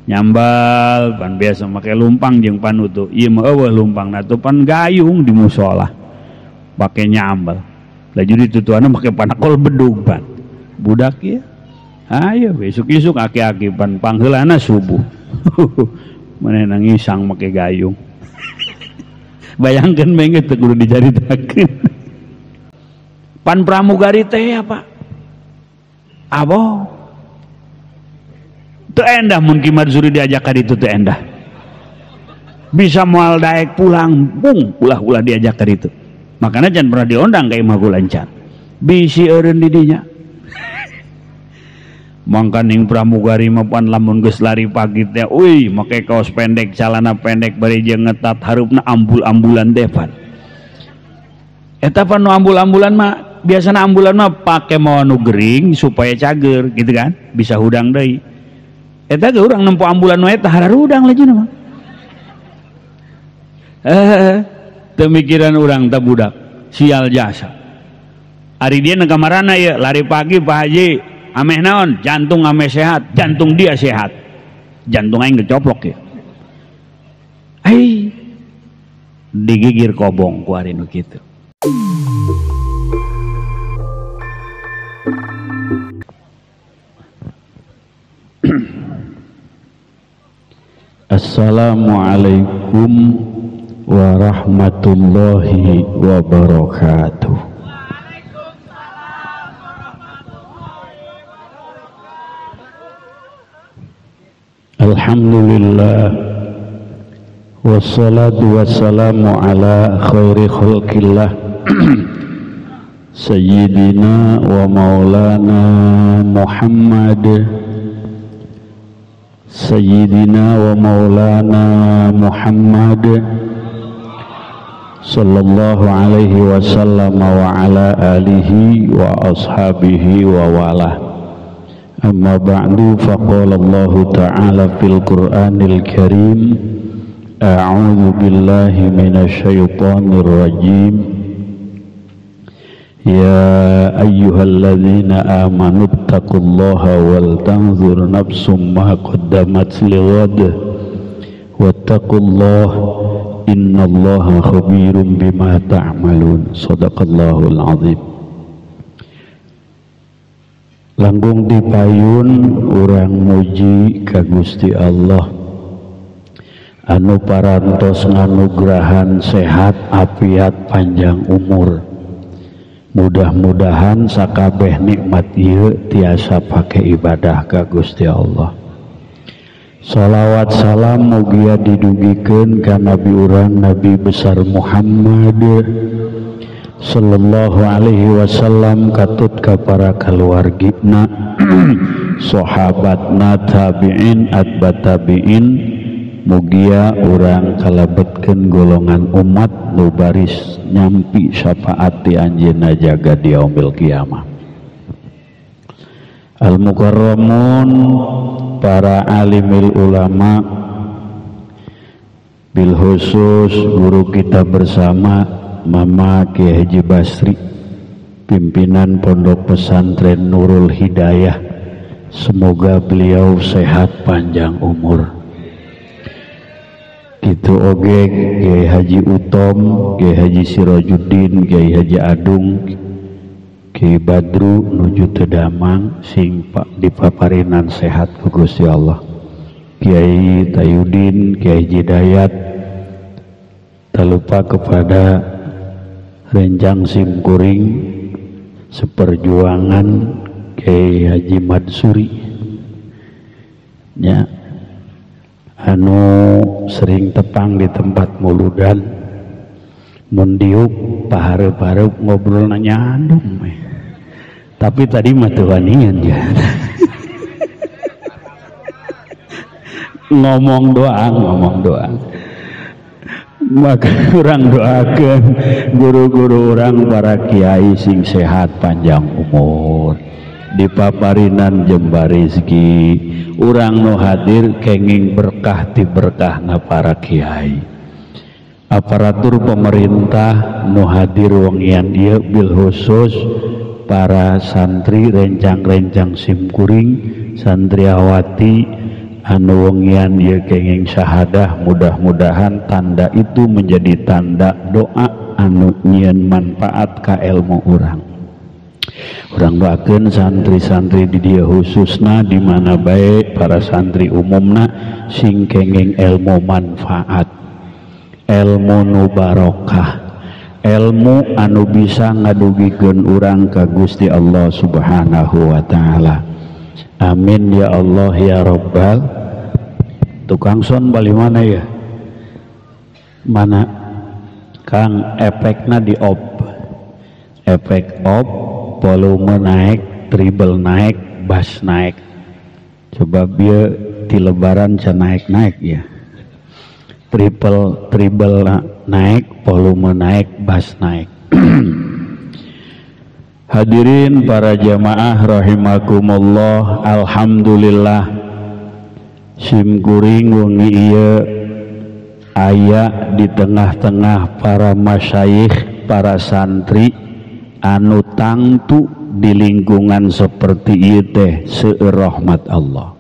Nyambal pan biasa make lumpang jeung panutu. Ieu mah eueuh lumpangna tuh pan gayung di musola. Pake nyambal. Laju ditutuanna make panakol bedug pan. Budak ieu. Ayo besok-isuk aki-aki pan pangheulana subuh. Manehna ngisang make gayung. Bayangkeun bae teu kudu dicaritakeun. Pan pramugari teh apa? Abo. Teu endah mun Ki Madsuri diajak ka ditu teu endah. Bisa moal daek pulang, bung ulah-ulah diajak ka ditu. Makana jangan pernah diondang ka imah kula encan. Bisi eureun di dinya. Mangkaning pramugari mah pan lamun geus lari pagi teh, euy make kaos pendek, calana pendek bari jeung ngetat hareupna ambul-ambulan teh pan. Eta pan nu ambul-ambulan mah biasana ambulan mah pake mawa nu gering supaya cager gitu kan, bisa hudang deui. Eta ge urang nempo ambulan nu eta hararudang lajuna mah. Teu mikiran urang teh budak, sial jasa. Ari dia na kamarana ieu lari pagi Pak Haji, ameh naon? Jantung ameh sehat, jantung dia sehat. Jantung aing kecoplok ya. Ai digigir kobong ku ari nu kitu. Assalamualaikum warahmatullahi wabarakatuh. Alhamdulillah wassalatu wassalamu ala khairi khalqillah sayyidina wa maulana Muhammad sayyidina wa maulana Muhammad sallallahu alaihi wasallam wa ala alihi wa ashabihi wa walah. Amma ba'du, faqala Allahu ta'ala fil Qur'anil Karim, a'udzu billahi minasyaitonir rajim. Ya ayyuhalladzina amanu taqullaha wal tanzur nafsum ma qaddamat lighad wattaqullaha innallaha khabirum bima ta'malun. Shadaqallahul azim. Langkung dipayun urang muji ka Gusti Allah anu parantos nganugrahan sehat afiat panjang umur. Mudah-mudahan sakabeh nikmat ieu tiasa pake ibadah ka Gusti Allah. Salawat salam mugia didugikeun ka nabi urang Nabi besar Muhammad sallallahu alaihi wasallam katut ka para kaluargina, sahabatna, tabi'in, atba tabi'in. Mugia urang kalebetkeun golongan umat nu baris nyampi syafaat ti anjeunna jaga di yaumil kiamah. Al mukarramun, para alimil ulama, bil khusus guru kita bersama Mama Kiai Haji Basri, pimpinan Pondok Pesantren Nurul Hidayah. Semoga beliau sehat panjang umur. Gitu oge Kiai Haji Utom, Kiai Haji Sirajuddin, Kiai Haji Adung, Kiai Badru nuju teu damang sing pak dipaparinan sehat ku Gusti Allah. Kiai Tayudin, Kiai Haji Dayat, tak lupa kepada rencang simkuring seperjuangan Kiai Haji Madsuri ya, anu sering tepang di tempat muludan mun diuk pahareup-hareup ngobrol nanya andung, tapi tadi mah teu wanian ya. Ngomong doang maka urang doakan guru-guru urang para kiai sing sehat panjang umur, dipaparinan jembar rezeki, urang nu hadir kenging berkah ti berkahna para kiai. Aparatur pemerintah nu hadir wengian ieu bil khusus para santri rencang-rencang simkuring, santriawati Anu wengian ieu kenging syahadah, mudah-mudahan tanda itu menjadi tanda doa anu nyieun manfaat ka ilmu urang. Urang doakeun santri-santri di dieu khususna di mana bae para santri umumna sing kenging ilmu manfaat, ilmu nu barokah, ilmu anu bisa ngadugikeun urang ka Gusti Allah Subhanahu wa taala. Amin ya Allah ya Rabbal. Tukang son bali mana ya? Mana? Kang efekna di off. Efek off, volume naik, treble naik, bass naik. Coba bieu di lebaran can naik-naik ya. Treble naik, volume naik, bass naik. Hadirin para jamaah rahimakumullah, alhamdulillah sim kuring wengi ieu aya di tengah-tengah para masyayikh, para santri anu tangtu di lingkungan seperti ieu teh seueur rahmat Allah.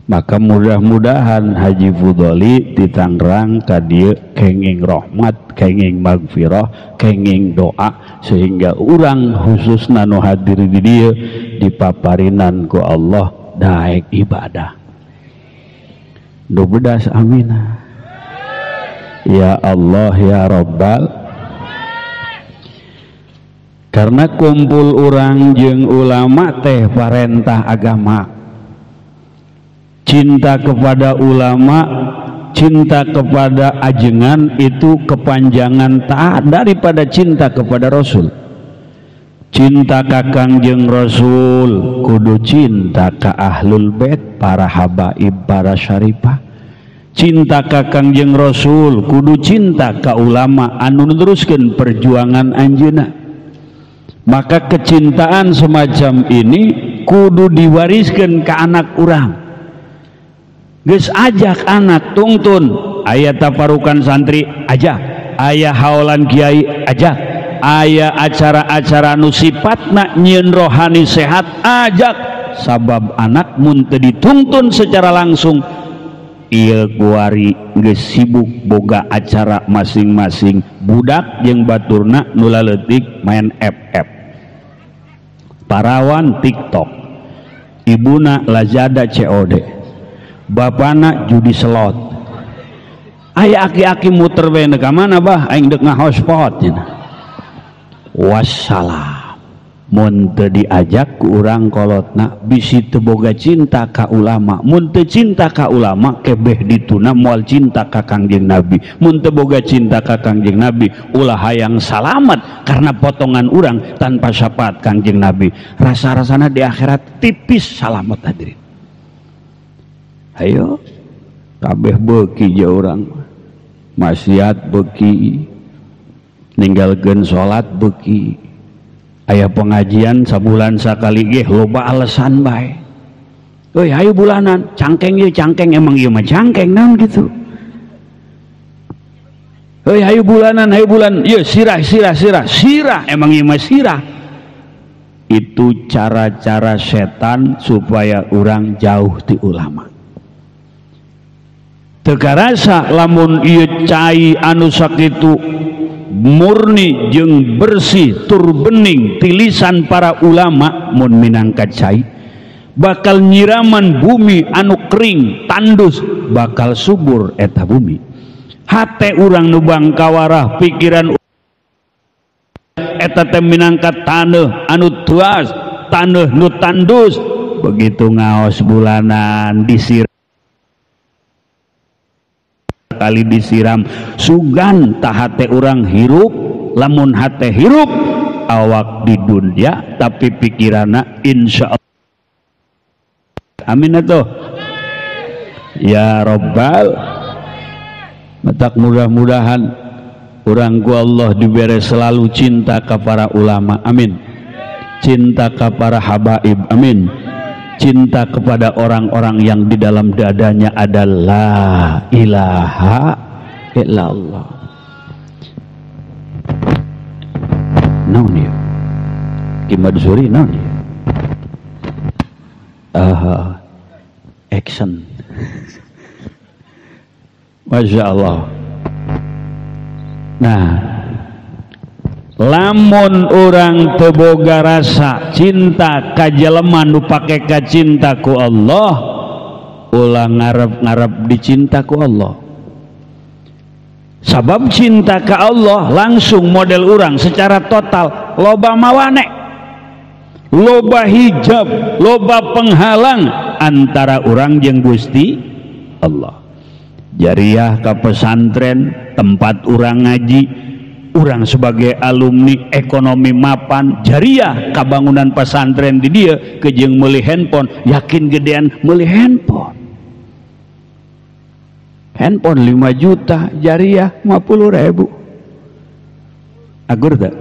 Maka mudah-mudahan Haji Fudholi di Tangerang ka dieu kenging rahmat, kenging magfirah, kenging doa sehingga urang khususna nu hadir di dieu dipaparinan ku Allah daek ibadah. Nu bedas aminah. Ya Allah ya Rabbal. Karena kumpul urang jeung ulama teh parentah agama. Cinta kepada ulama, cinta kepada ajengan itu kepanjangan taat daripada cinta kepada Rasul. Cinta ka Kangjeng Rasul kudu cinta ka ahlul bait, para habaib, para syarifah. Cinta ka Kangjeng Rasul kudu cinta ka ulama anu neruskeun perjuangan anjeunna. Maka kecintaan semacam ini kudu diwariskeun ka anak urang. Geus ajak anak tungtun, aya taparukan santri ajak, aya haolan kiai ajak, aya acara-acara nu sifatna nyieun rohani sehat ajak. Sabab anak mun teu dituntun secara langsung ieu kuari geus sibuk boga acara masing-masing, budak jeung baturna nu laleutik main FF, parawan TikTok, ibuna Lazada COD, bapana judi slot. Aya aki-aki muter bae ka mana bah aing deuk ngahospot cenah. Wassalam. Mun teu diajak ku urang kolotna bisi teu boga cinta ka ulama, mun teu cinta ka ulama kebeh dituna moal cinta ka Kangjeng Nabi, mun teu boga cinta ka Kangjeng Nabi ulah hayang salamat karena potongan urang tanpa syafaat Kangjeng Nabi. Rasa-rasana di akhirat tipis salamat hadirin. Ayo kabeh beuki je urang maksiat beuki, ninggalkeun salat beuki, aya pengajian sabulan sakali ge loba alasan bae. Euy hayu bulanan cangkeng ieu cangkeng, emang ieu mah cangkeng naon kitu. Euy hayu bulanan, hayu bulan ieu sirah sirah sirah sirah, emang ieu mah sirah. Itu cara-cara setan supaya urang jauh ti ulama. Teu karasa lamun ieu cai anu sakitu murni jeung bersih tur bening tilisan para ulama mun minangka cai bakal nyiraman bumi anu kering tandus bakal subur eta bumi. Hate urang nu bangkawarah pikiran eta teh minangka taneuh anu tuas, taneuh nu tandus. Begitu ngaos bulanan disiram kali disiram sugan tah hate urang hirup, lamun hate hirup awak di dunia tapi pikiranna insya Allah. Amin atuh ya Rabbal. Matak mudah-mudahan urang ku Allah diberi selalu cinta ke para ulama, amin. Cinta ke para habaib, amin. Cinta kepada orang-orang yang di dalam dadanya ada la ilaha illallah. Naon ya? Kimad suri naon ya? Action. Masya Allah. Nah, lamun urang teu boga rasa cinta ka jelema nu pake ka cinta ku Allah, ulah ngarep-ngarep dicinta ku Allah. Sabab cinta ka Allah langsung model urang secara total loba mawane, loba hijab, loba penghalang antara urang jeung Gusti Allah. Jariah ka pesantren tempat urang ngaji, urang sebagai alumni ekonomi mapan, jariah ka bangunan pesantren di dia kejeng meuli handphone, yakin gedean meuli handphone. Handphone 5 juta, jariah 50.000. Agur tak?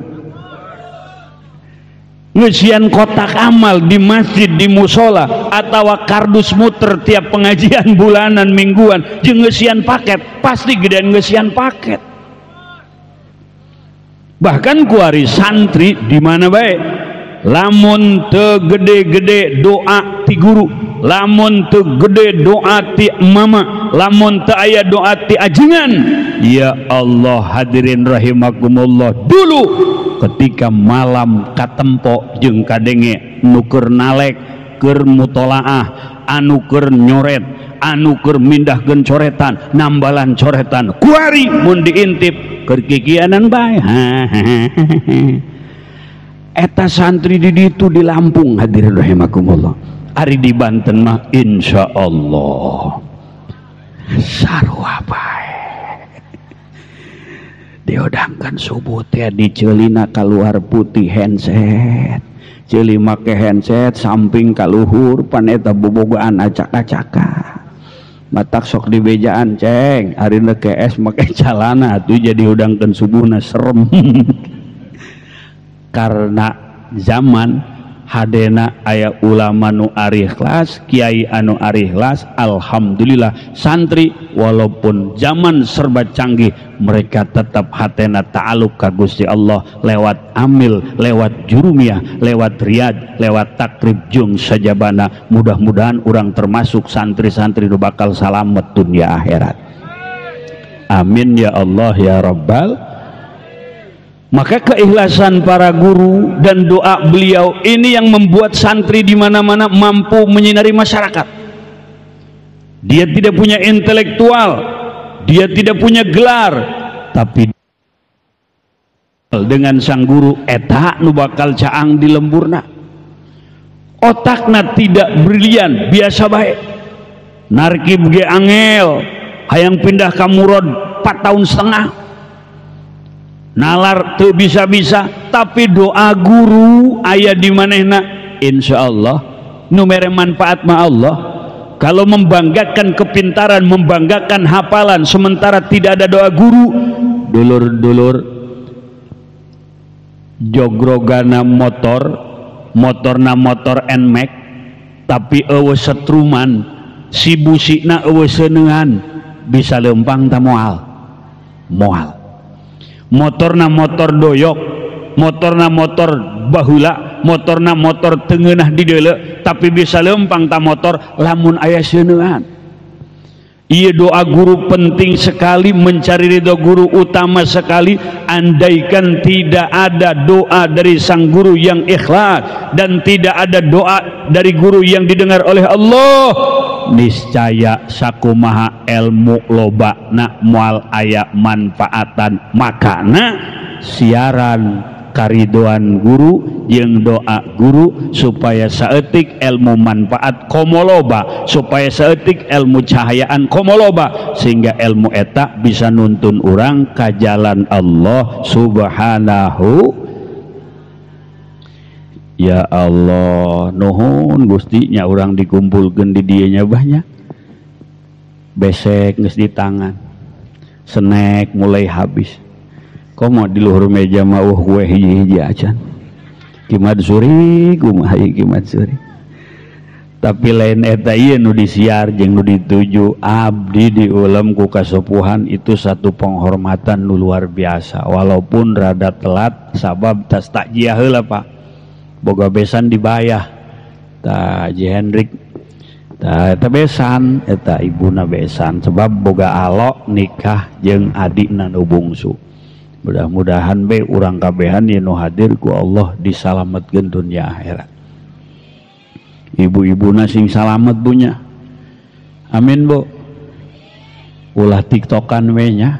Ngeusian kotak amal di masjid, di musola, atau kardus muter tiap pengajian bulanan, mingguan, jeung ngeusian paket, pasti gedean ngeusian paket. Bahkan kuari santri di mana bae, lamun teu gede-gede doa ti guru, lamun teu gede doa ti mama, lamun teu aya doa ti ajengan, ya Allah hadirin rahimakumullah, dulu ketika malam katempo jeung kadenge nu keur nalek, keur mutolaah, anu keur nyoret, anu keur mindahkeun coretan, nambalan coretan, kuari mun diintip keur kikianan bae. Eta santri di ditu di Lampung hadirin rahimakumullah. Ari di Banten mah insyaallah sarua bae. Diodangkan subuh teh diceulina kaluar putih handset, ceuli make handset samping kaluhur pan eta bobogaan acak-acakan. Matak sok dibejaan ceng, ari nu kees make calana atuh jadi hudangkeun subuhna serem. Karena zaman hadena aya ulama nu ari ikhlas, kiai anu ari ikhlas, alhamdulillah santri walaupun zaman serba canggih mereka tetap hatena ta'aluk ka Gusti Allah lewat amil, lewat jurumiyah, lewat riyad, lewat takrib jeung sajabana. Mudah-mudahan urang termasuk santri-santri nu bakal salamet dunia akhirat. Amin ya Allah ya Rabbal. Maka keikhlasan para guru dan doa beliau ini yang membuat santri di mana-mana mampu menyinari masyarakat. Dia tidak punya intelektual, dia tidak punya gelar, tapi dengan sang guru eta nu bakal caang di lemburna. Otakna tidak brilian, biasa bae. Narkib ge angel, hayang pindah ka murad 4 tahun setengah. Nalar tuh bisa-bisa, tapi doa guru aya di manehna, insyaallah nu mere manfaat ma Allah. Kalau membanggakan kepintaran, membanggakan hafalan, sementara tidak ada doa guru, dulur-dulur jogrogana motor, motorna motor Nmax, tapi eueuh setruman, si busina eueuh seuneuhan, bisa leumpang ta moal? Moal. Motorna motor doyok, motorna motor bahula, motorna motor tengenah di deuleu, tapi bisa lempang ta motor lamun aya seuneuhan. Ieu doa guru penting sekali, mencari ridho guru utama sekali. Andaikan tidak ada doa dari sang guru yang ikhlas dan tidak ada doa dari guru yang didengar oleh Allah, niscaya sakumaha ilmu loba na moal aya manfaatan. Makana siaran karidoan guru jeung doa guru supaya saeutik ilmu manfaat komo loba, supaya saeutik ilmu cahayaan komo loba, sehingga ilmu eta bisa nuntun urang ka jalan Allah Subhanahu. Ya Allah, nuhun Gusti nya urang dikumpulkeun di dieu nya banyak. Besek geus di tangan, snack mulai habis. Komo di luhur meja mah eueuh kue hiji-hiji acan. Kimat suri kumaha ieu kimat suri. Tapi lain eta ieu nu disiar jeung nu dituju, abdi diulem ku kasepuhan itu satu penghormatan nu luar biasa. Walaupun rada telat sabab tas takjiah heula Pak. Boga besan dibayah. Tah Haji Hendrik Tah eta besan, eta ibuna besan sebab boga alok nikah jeung adikna nu bungsu. Mudah-mudahan be urang kabehan ye nu hadir ku Allah disalametkeun dunya akhirat. Ibu-ibuna sing salamet bunya. Amin bu. Ulah tiktokan we nya.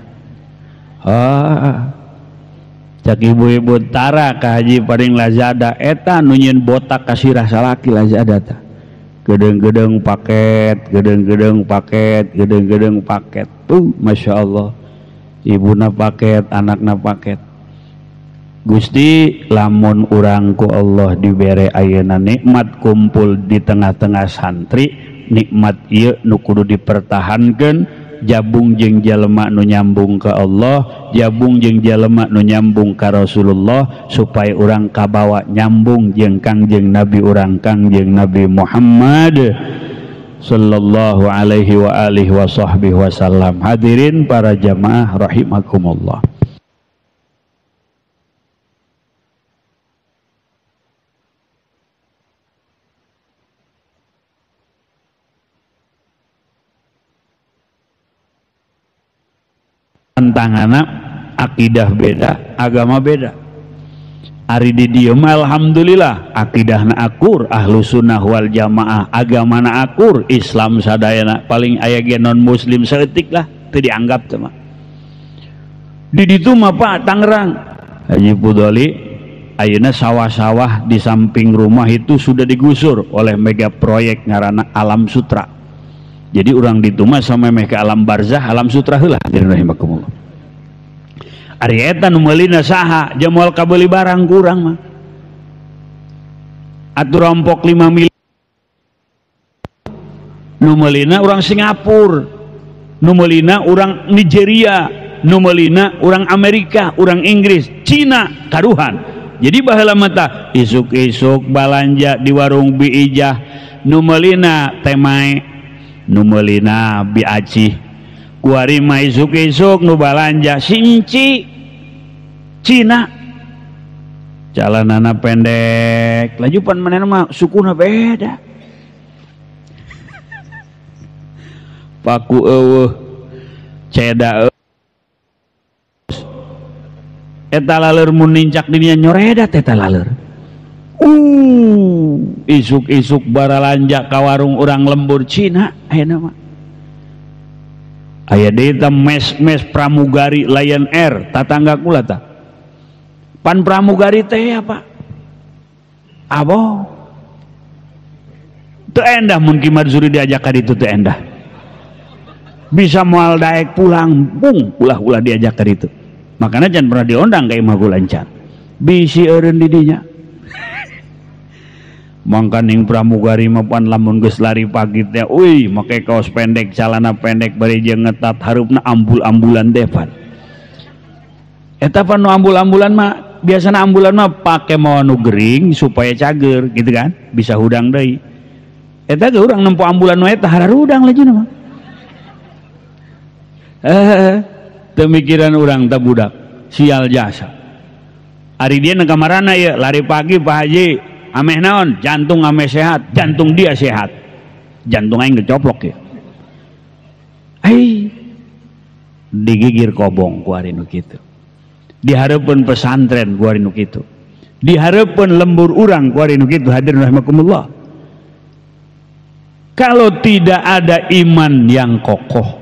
Ah. Cak ibu-ibu tara ka Haji paling Lazada eta nu nyieun botak ka sirah salaki Lazada tah. Gedeng-gedeng paket, gedeng-gedeng paket, gedeng-gedeng paket. Masya Allah. Ibuna paket, anakna paket. Gusti lamun urang ku Allah dibere ayeuna nikmat kumpul di tengah-tengah santri, nikmat ieu nu kudu dipertahankeun, jabung jeung jalema nu nyambung ka Allah, jabung jeung jalema nu nyambung ka Rasulullah supaya urang kabawa nyambung jeung Kangjeng Nabi urang Kangjeng Nabi Muhammad sallallahu alaihi wa alihi wa sahbihi wasallam. Hadirin para jamaah rahimakumullah. Tantanganna akidah beda, agama beda. Ari di dieu mah alhamdulillah akidahna akur, ahlu sunnah wal jamaah, agamana akur, Islam sadayana, paling aya ge non muslim saeutik lah teu dianggap teh mah. Di ditu mah Pak Tangerang Haji Pudoli ayeuna sawah-sawah di samping rumah itu sudah digusur oleh mega proyek ngaranna Alam Sutra. Jadi urang ditu mah sampai meh ke alam barzah, alam sutra heula rahimakumullah. Ari eta nu meulina saha, jamal kabeuli barang kurang mah. Atuh rompok 5 miliar. Nu meulina urang Singapura, nu meulina urang Nigeria, nu meulina urang Amerika, urang Inggris, Cina, karuhan. Jadi baheula mah tah isuk-isuk balanja di warung Bi Ijah, nu meulina temae, nu meulina Bi Acih. Kuari mah isuk-isuk nu balanja sinci Cina, jalanana pendek, lajupan manehna mah sukuna beda. Paku eueuh, ceda eueuh. Eta laleur mun nincak dinya nyoredat eta laleur. Isuk-isuk baralanja ka warung urang lembur Cina ayeuna mah. Aya deui teh mes-mes pramugari Lion Air tatangga kula tah. Pan pramugari teh apa? Abo. Teu endah mun Ki Marzuri diajak ka ditu teu endah. Bisa moal daek pulang, bung ulah-ulah diajak ka ditu. Makanya jangan pernah diundang ka imah kula encan. Bisi eureun di dinya. Mangkaning pramugari mah pan lamun geus lari pagi teh, euy make kaos pendek, celana pendek bari jeung ngetat hareupna ambul-ambulan teh pan. Eta pan nu ambul-ambulan mah biasana ambulan mah pake mawa nu gering supaya cager gitu kan, bisa hudang deui. Eta ge urang nempo ambulan nu eta hararudang lajuna mah. Teu mikiran urang teh budak, sial jasa. Ari dia na kamarana ieu lari pagi Pak Haji. Ameh naon? Jantung ameh sehat, jantung dia sehat. Jantung aing kecoplok ya. Ai digigir kobong ku ari nu kitu. Dihareupeun pesantren ku ari nu kitu. Dihareupeun lembur urang ku ari nu kitu, hadirin rahimakumullah. Kalau tidak ada iman yang kokoh,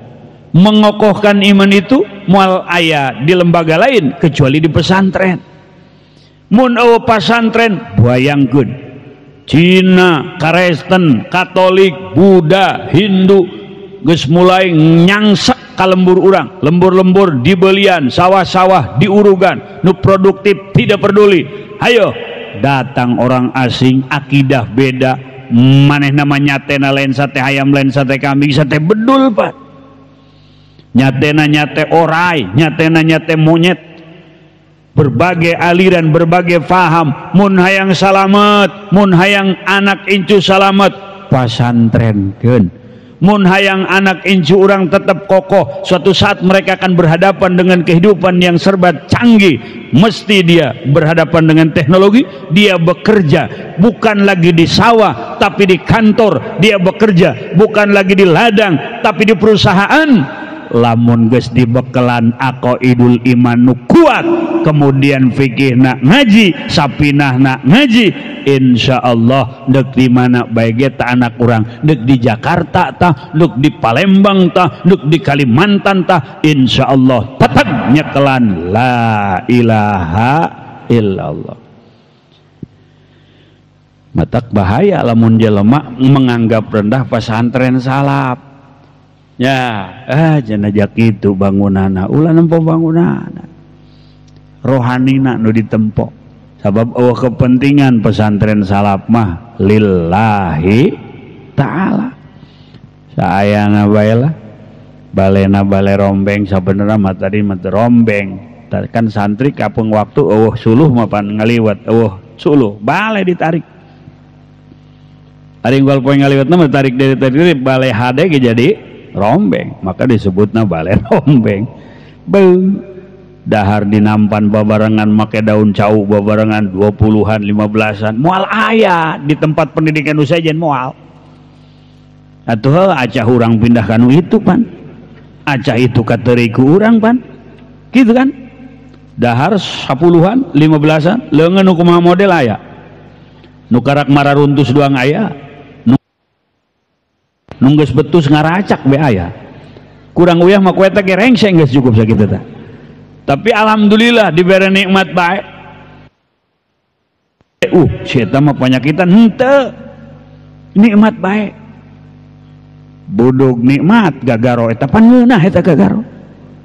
mengokohkan iman itu moal aya di lembaga lain kecuali di pesantren. Mun eueuh pasantren bayangkeun Cina, Kristen, Katolik, Buddha, Hindu geus mulai nyangsek ka lembur urang, lembur-lembur dibelian, sawah-sawah diurugan, nu produktif tidak peduli. Hayo datang orang asing, akidah beda, manehna mah nyatena lain sate ayam, lain sate kambing, sate bedul Pak. Nyatena nyate orai, nyatena nyate monyet. Berbagai aliran, berbagai faham. Mun hayang salamet, mun hayang anak incu salamet, pasantrenkeun. Mun hayang anak incu urang tetap kokoh, suatu saat mereka akan berhadapan dengan kehidupan yang serba canggih. Mesti dia berhadapan dengan teknologi, dia bekerja bukan lagi di sawah tapi di kantor, dia bekerja bukan lagi di ladang tapi di perusahaan. Lamun geus dibekelan aqaidul iman nu kuat, kemudian fikihna ngaji, sapinahna ngaji, insyaallah deuk di mana bae ge ta anak urang, deuk di Jakarta tah, deuk di Palembang tah, deuk di Kalimantan tah, insyaallah tetep nyekelan la ilaha illallah. Matak bahaya lamun jelema menganggap rendah pesantren salaf. Ya, jenajah kitu bangunana, ulah nempo bangunana. Rohanina nu ditempo. Sabab eueuh kepentingan pesantren salaf mah lillahi ta'ala. Saayana bae lah. Balena bale rombeng sabenerna mah tadi mah teu rombeng. Kan santri kapeung waktu eueuh suluh mah pan ngaliwat, eueuh suluh bale ditarik. Ari unggal poe ngaliwatna mah tarik dari bale hade ge jadi rombeng, maka disebutna bale rombeng. Beuh, dahar dinampan babarengan make daun cau babarengan 20-an 15-an moal aya di tempat pendidikan nu sejen moal. Atuh heuh acah urang pindah kanu itu pan. Acah itu kateuri ku urang pan. Kitu kan? Dahar 10-an 15-an leungeun nu kumaha model aya. Nu karak mararuntus doang aya. Nu geus betus ngaracak be aya. Kurang uyah mah ku eta ge rengseng geus cukup sakitu tah. Tapi alhamdulillah dibere nikmat bae. Si eta mah panyakitan henteu. Nikmat bae. Budug nikmat gagaro eta pan ngeunah eta gagaro.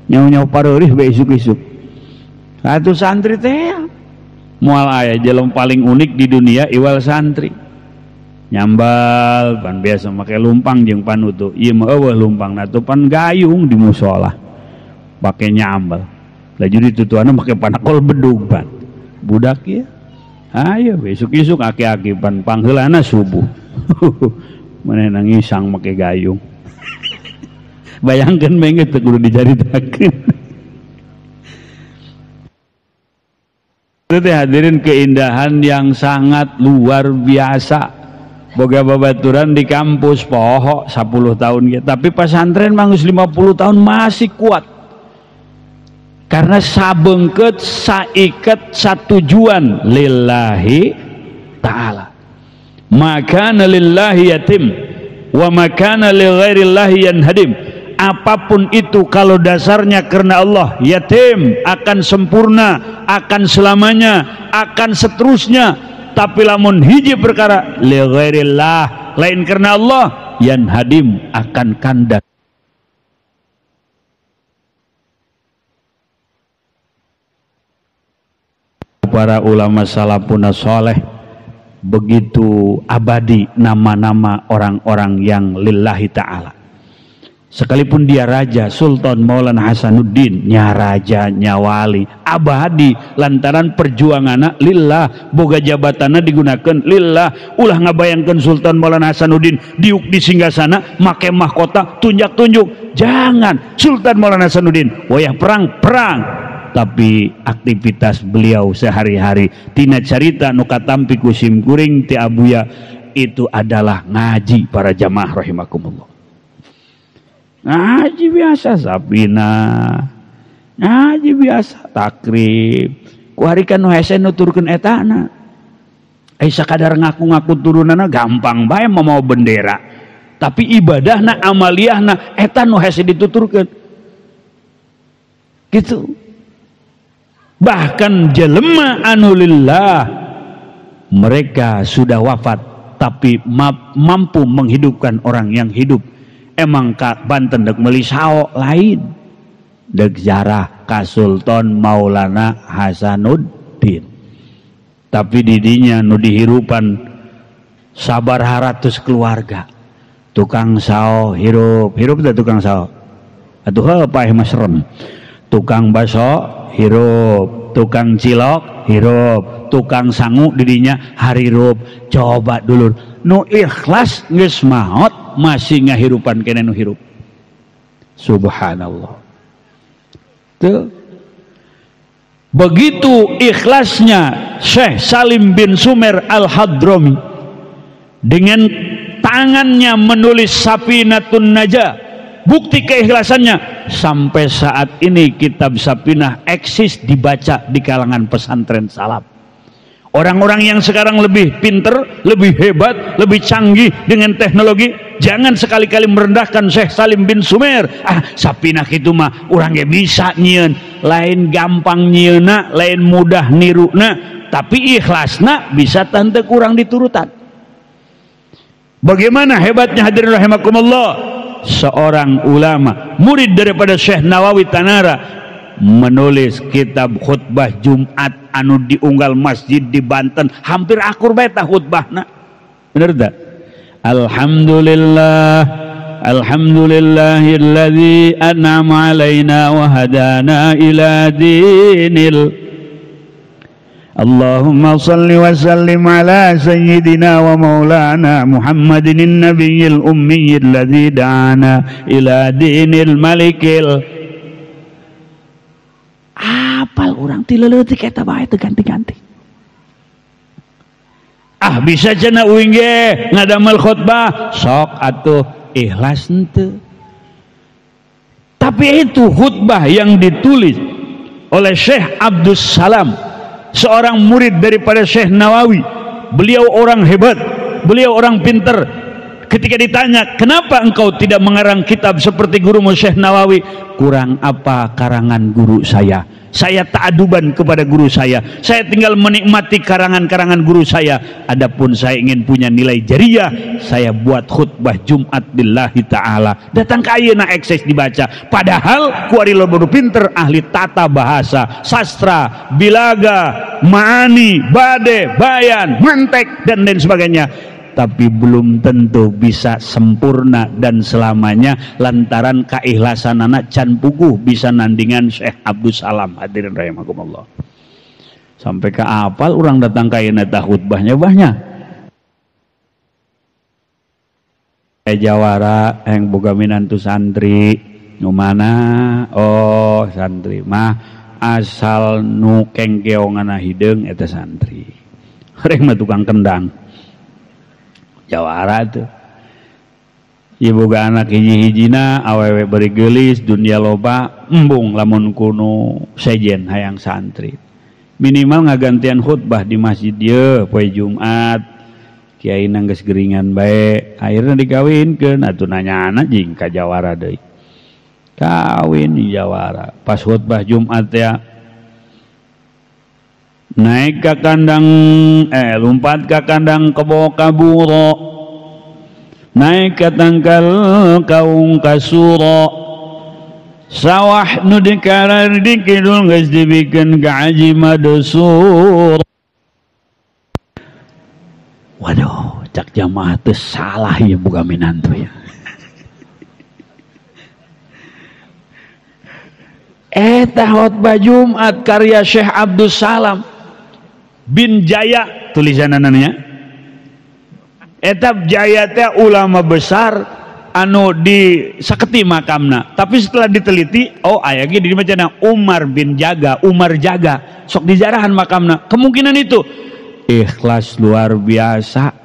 Nyau-nyau pareurih be isuk-isuk. Atuh santri teh moal aya jelema paling unik di dunia iwal santri. Nyambal pan biasa make lumpang jeung panutu. Ieu mah eueuh lumpangna tuh pan gayung di musola. Pake nyambal. Laju ditutuanna make panakol bedug pan. Budak ieu. Ayo besuk-isuk aki-aki pan pangheulana subuh. Manehna ngisang make gayung. Bayangkeun bae teu kudu dicaritakeun. Itu hadirin keindahan yang sangat luar biasa. Boga babaturan di kampus poho 10 tahun gitu. Tapi pesantren mah geus 50 tahun masih kuat. Karena sabengket saiket satujuan lillahi ta'ala. Maka lillahi yatim wa makana li ghairillahi yanhadim. Apapun itu kalau dasarnya karena Allah, yatim akan sempurna, akan selamanya, akan seterusnya. Tapi lamun hiji perkara li ghairillah, lain karena Allah, yanhadim akan kandas. Para ulama salafun soleh begitu abadi nama-nama orang-orang yang lillahi ta'ala. Sekalipun dia raja, Sultan Maulana Hasanuddin, nya raja, nya wali, abadi lantaran perjuanganna lillah, boga jabatanna digunakan lillah. Ulah ngabayangkeun Sultan Maulana Hasanuddin diuk di singgasana make mahkota tunjak-tunjuk. Jangan. Sultan Maulana Hasanuddin wayah perang perang, tapi aktivitas beliau sehari-hari tina carita nu katampi ku simkuring ti abuya itu adalah ngaji para jamaah rahimakumullah. Ngaji biasa sapina, ngaji biasa takrib. Kuari kan nu hese nuturkeun etana. Sakadar ngaku-ngaku turunanna gampang bae mau bendera. Tapi ibadahna amaliyahna eta nu hese dituturkeun. Gitu. Bahkan jelema anu lillah mereka sudah wafat tapi mampu menghidupkan orang yang hidup. Emang ka Banten dek meuli sao lain dek jarah ka Sultan Maulana Hasanuddin. Tapi didinya nu dihirupan sabar haratus keluarga. Tukang sao hirup, hirup teh tukang sao. Atuh heuh paeh mah serem. Tukang baso hirup, tukang cilok hirup, tukang sangu didinya harirup. Coba dulur, Nu ikhlas geus maot masih ngahirupan keneh nu hirup. Subhanallah. Tuh. Begitu ikhlasnya Syekh Salim bin Sumer Al-Hadrami dengan tangannya menulis Safinatun Najah, bukti keikhlasannya sampai saat ini kitab Safinah eksis dibaca di kalangan pesantren salaf. Orang-orang yang sekarang lebih pinter, lebih hebat, lebih canggih dengan teknologi, jangan sekali-kali merendahkan Syekh Salim bin Sumer. Ah, Safinah itu mah urang ge bisa nyieun, lain gampang nyieunna, lain mudah niruna, tapi ikhlasna bisa tante kurang diturutan. Bagaimana hebatnya hadirin rahimakumullah, seorang ulama, murid daripada Syekh Nawawi Tanara, menulis kitab khutbah Jumat anu diunggal masjid di Banten hampir akur bae tah khutbahna. Bener teu? Alhamdulillah, alhamdulillahilladzi an'ama alaina wa hadana ila dinil. Allahumma salli wa sallim ala sayyidina wa maulana Muhammadin nabiyil ummiyil ladzi da'ana ila dinil malikil. Apal urang ti leutik eta bae teu ganti-ganti. Ah bisa cenah uing ge ngadamel khotbah, sok atuh ikhlas henteu. Tapi itu khutbah yang ditulis oleh Syekh Abdus Salam, seorang murid daripada Syekh Nawawi. Beliau orang hebat, beliau orang pinter. Ketika ditanya, kenapa engkau tidak mengarang kitab seperti gurumu Syekh Nawawi? Kurang apa karangan guru saya? Saya ta'aduban kepada guru saya. Saya tinggal menikmati karangan-karangan guru saya. Adapun saya ingin punya nilai jariah, saya buat khutbah Jumat billahi ta'ala. Datang ke ayeuna ekses dibaca. Padahal kuari lo baru pinter, ahli tata bahasa, sastra, bilaga, ma'ani, bade, bayan, mantek, dan lain sebagainya. Tapi belum tentu bisa sempurna dan selamanya lantaran keikhlasan anak can puguh bisa nandingan Syekh Abdus Salam. Hadirin rahimakumullah. Sampai ke apal orang datang ka ayeuna tah khutbahnya banyak. Jawara yang boga minantu santri nu mana? Oh, santri mah asal nu kengkeongana hideung eta santri. Reng mah tukang kendang. Jawara tuh ibu boga anak hiji-hijina awewe beri geulis dunia loba embung lamun kuno sejen hayang santri minimal ngagantian khutbah di masjid dieu poe Jumat kiai geus geringan bae akhirna dikawinkeun atuh nanya anak jeung ka jawara deui kawin di jawara pas khutbah Jumat ya naik ke kandang lompat ke kandang kebo kaburo, naik ke tangkal kaung kasuro, sawah nu dikarar di kidul geus dibikeun ka Haji Madusur. Waduh, cak jamaah teh salah ya boga minantu ya. Eta khotbah Jumat karya Syekh Abdus Salam bin Jaya tulisanannya. Etap Jaya teh ulama besar anu di saketi makamna. Tapi setelah diteliti, oh aya ge di macana Umar bin Jaga, Umar Jaga, sok dijarahan makamna. Kemungkinan itu ikhlas luar biasa.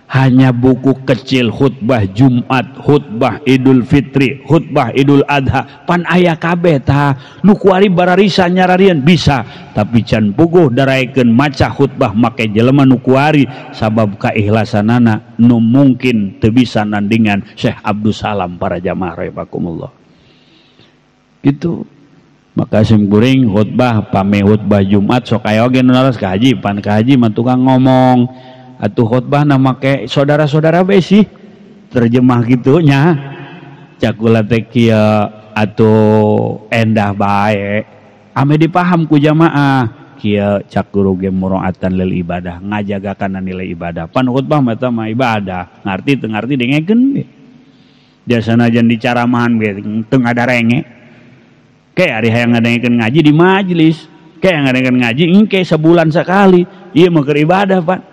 Hanya buku kecil khutbah Jumat, khutbah Idul Fitri, khutbah Idul Adha, pan aya kabeh tah nu kuari bararisa nyararian bisa, tapi can puguh daraekeun maca khutbah make jelema nu kuari sabab kaikhlasanana nu mungkin teu bisa nandingan Syekh Abdus Salam para jamaah rahimakumullah. Gitu. Maka sim kuring khutbah pame khutbah Jumat sok aya oge nu naros ka haji, pan ka haji mah tukang ngomong. Atuh khotbah nama ke saudara-saudara be sih terjemah gitunya cakula teh kieu atuh endah bae ame dipaham ku jamaah kieu cak guru ge muroatan lil ibadah ngajaga kana nilai ibadah pan khotbah mah eta mah ibadah ngarti teu ngarti dengekeun ge biasana jan dicaramahan ge teu ngadarenge ke ari hayang ngadengekeun ngaji di majelis ke ngadengekeun ngaji engke sebulan sekali ieu mah keur ibadah pan.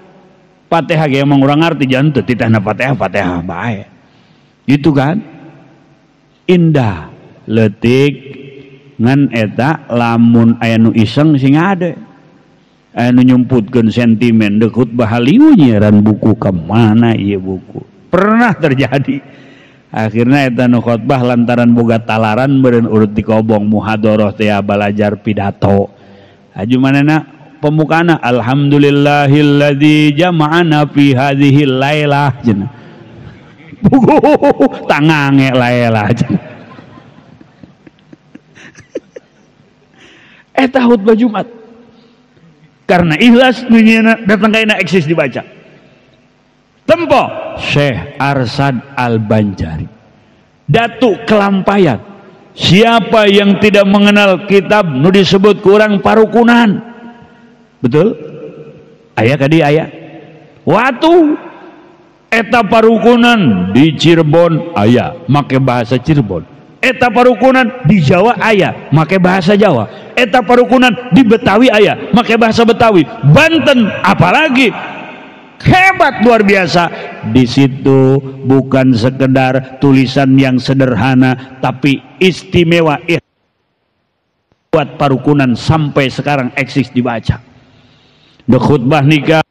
Fatihah ge emang urang ngarti jangan teu titahna Fatihah Fatihah bae. Gitu kan? Indah leutik ngan eta lamun aya nu iseng sing ade. Aya nu nyumputkeun sentimen deuk khutbah haliu nyiaran buku ka mana ieu buku. Pernah terjadi. Akhirna eta nu khotbah lantaran boga talaran meureun urut dikobong muhadharah teh balajar pidato. Aju manehna pembukaana alhamdulillahilladzi jama'ana fi hadhil lailah cenah. Tangange lailah cenah. Eta khutbah Jumat. Karena ikhlas dunia datang kaina eksis dibaca. Tempo Syekh Arsyad Al-Banjari, Datuk Kelampayan. Siapa yang tidak mengenal kitab nu disebut kurang parukunan? Betul? Aya kadi aya. Watu eta parukunan di Cirebon aya make bahasa Cirebon. Eta parukunan di Jawa aya make bahasa Jawa. Eta parukunan di Betawi aya make bahasa Betawi. Banten apalagi hebat luar biasa. Di situ bukan sekedar tulisan yang sederhana tapi istimewa buat parukunan sampai sekarang eksis dibaca. The khutbah nikah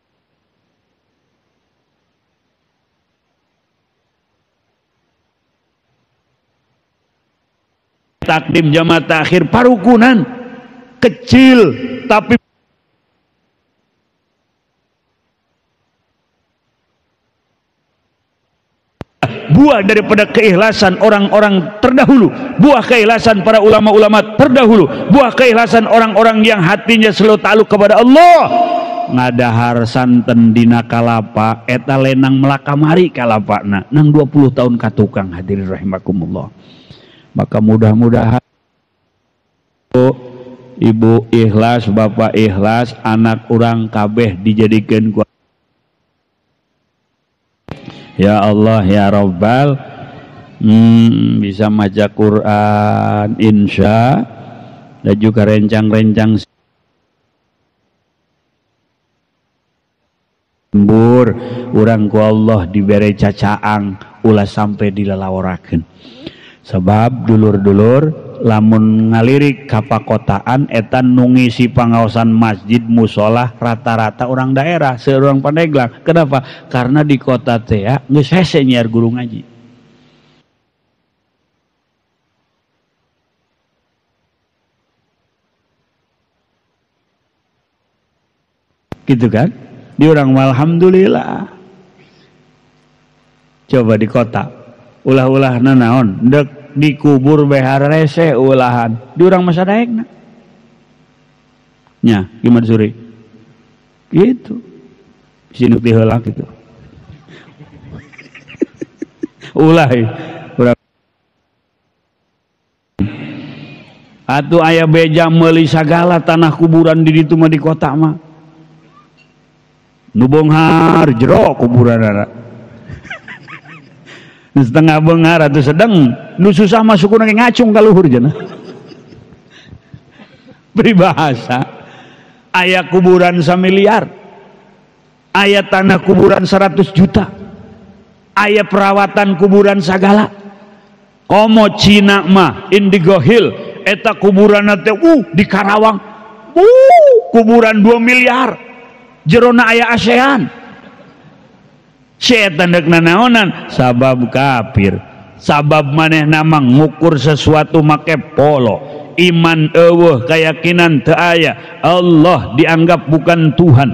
takdim jamaah takhir parukunan kecil tapi buah daripada keikhlasan orang-orang terdahulu, buah keikhlasan para ulama-ulama terdahulu, buah keikhlasan orang-orang yang hatinya selalu takluk kepada Allah. Ngadahar santen dina kalapa eta lenang melakamari kalapana nang 20 tahun katukang. Hadirin rahimakumullah. Maka mudah-mudahan ibu ikhlas, bapak ikhlas, anak urang kabeh dijadikan kuat. Ya Allah ya Rabbal, bisa maca Quran insya, dan juga rencang-rencang lembur urang ku Allah dibere cacaang ulah sampai dilalaworakeun. Sebab dulur-dulur lamun ngalirik ka pakotaan eta nu ngisi pangaosan masjid musola rata-rata orang daerah seueur urang Pandeglang. Kenapa? Karena di kota teh geus hese nyiar guru ngaji. Gitu kan? Di urang alhamdulillah. Coba di kota ulah-ulah nanaon dek dikubur behar rese ulahan di urang masa daekna nya gimana suri gitu sinuk diheula gitu ulah urang atuh aya beja meuli sagala tanah kuburan di ditu mah di kota mah nu bonghar jero kuburanana setengah benghar atau sedang nu susah masuk ku ngacung ka luhur jana. Peribahasa aya kuburan samiliar, aya tanah kuburan 100 juta, aya perawatan kuburan sagala. Komo Cina mah Indigo Hill eta kuburan teh di Karawang kuburan 2 miliar jerona aya ASEAN. Setan dek nanaonan sabab kafir, sabab manehna mah ngukur sesuatu make polo, iman eueuh, keyakinan teu aya, Allah dianggap bukan Tuhan.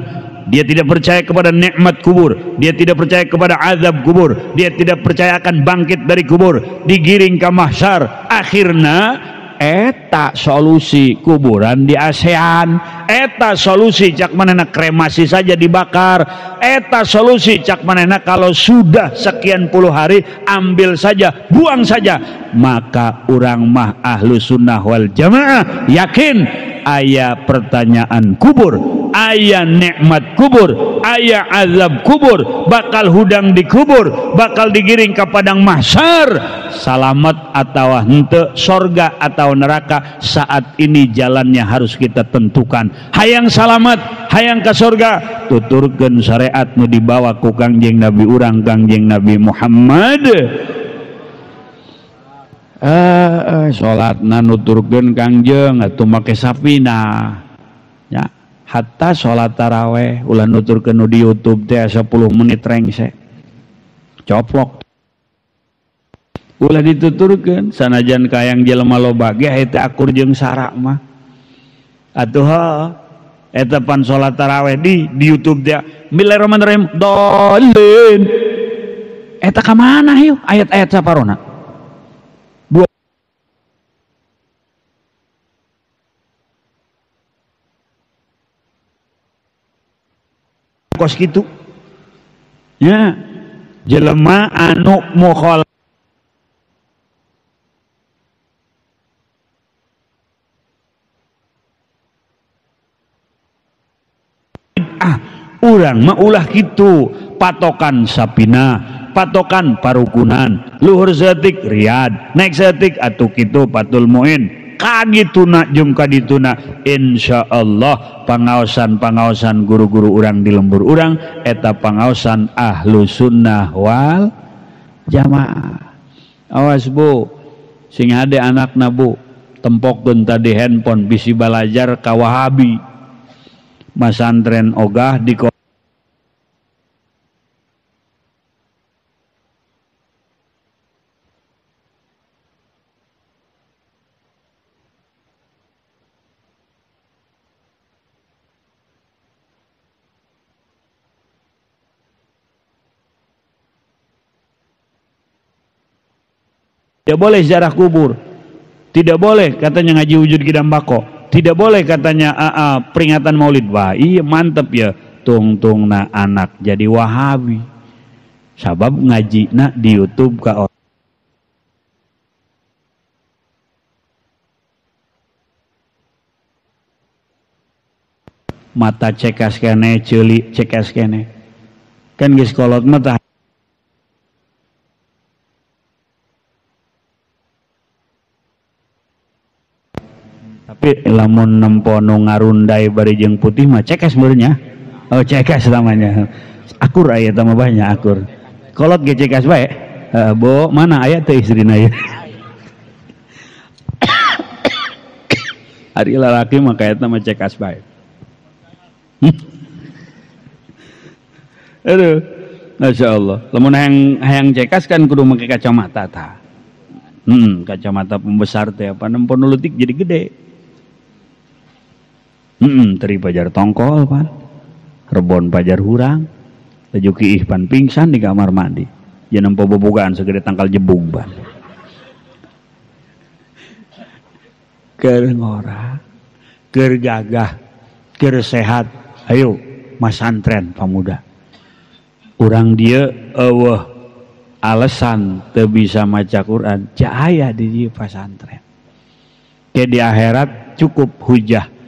Dia tidak percaya kepada nikmat kubur, dia tidak percaya kepada azab kubur, dia tidak percaya akan bangkit dari kubur, digiring ke mahsyar. Akhirna eta solusi kuburan di ASEAN, eta solusi cak manehna kremasi saja dibakar, eta solusi cak manehna kalau sudah sekian puluh hari ambil saja, buang saja. Maka urang mah ahlu sunnah wal jamaah yakin aya pertanyaan kubur, aya nikmat kubur, aya azab kubur, bakal hudang dikubur, bakal digiring ke padang mahsyar, salamat atau henteu, sorga atau neraka. Saat ini jalannya harus kita tentukan. Hayang salamat, hayang ke sorga, tuturkeun syariat nu dibawa ku Kangjeng Nabi urang, Kangjeng Nabi Muhammad. Salatna nuturkeun Kangjeng atuh make sapina ya, hatta salat taraweh ulah nuturkeun nu di YouTube teh 10 menit rengse coplok, ulah dituturkeun sanajan kayang jelema loba ge eta akur jeung sara mah atuh eta pan salat taraweh di YouTube teh bismillahirrahmanirrahim dolin eta ka mana ieu ayat-ayat saparona. Kos gitu ya, jelema anu mukhalaf urang mah ulah kitu, patokan sapina, patokan parukunan, luhur setik riyad, naik setik atuh kitu Fathul Muin, kagituna jeung kadituna. Insyaallah pangaosan-pangaosan guru-guru urang di lembur urang eta pangaosan ahlu sunnah wal jamaah. Awas bu, sing hade anakna bu, tempokeun tadi handphone bisi balajar ka Wahabi, masantren ogah di tidak boleh ziarah kubur, tidak boleh katanya ngaji wujud kidam bako, tidak boleh katanya peringatan maulid. Wah iya mantep ya, tungtungna anak jadi Wahabi sabab ngaji na di YouTube ka orang. Mata cekas kene, ceuli cekas kene, kan geus kolot mah tah. Tapi lamun nempo nu ngarundai bari jeung putih mah cekas meureunnya. Oh cekas namanya. Akur aya eta mah banyak akur. Kolot ge cekas bae. Heeh, bo mana aya teh istrina ieu. Ari lalaki mah kaetna mah cekas bae. Aduh, masyaallah. Lamun hayang cekas kan kudu make kacamata tah. Kacamata pembesar teh apa nempo nu leutik jadi gede. Teri pajar tongkol pan, rebon pajar hurang, laju kiih pan pingsan di kamar mandi. Jangan nempo bobogaan segede tangkal jebung pan. Keur ngora, keur gagah, keur sehat. Ayo masantren pamuda. Urang dia eueuh alasan teu bisa maca Quran, cahaya di dieu pasantren. Ke di akhirat cukup hujah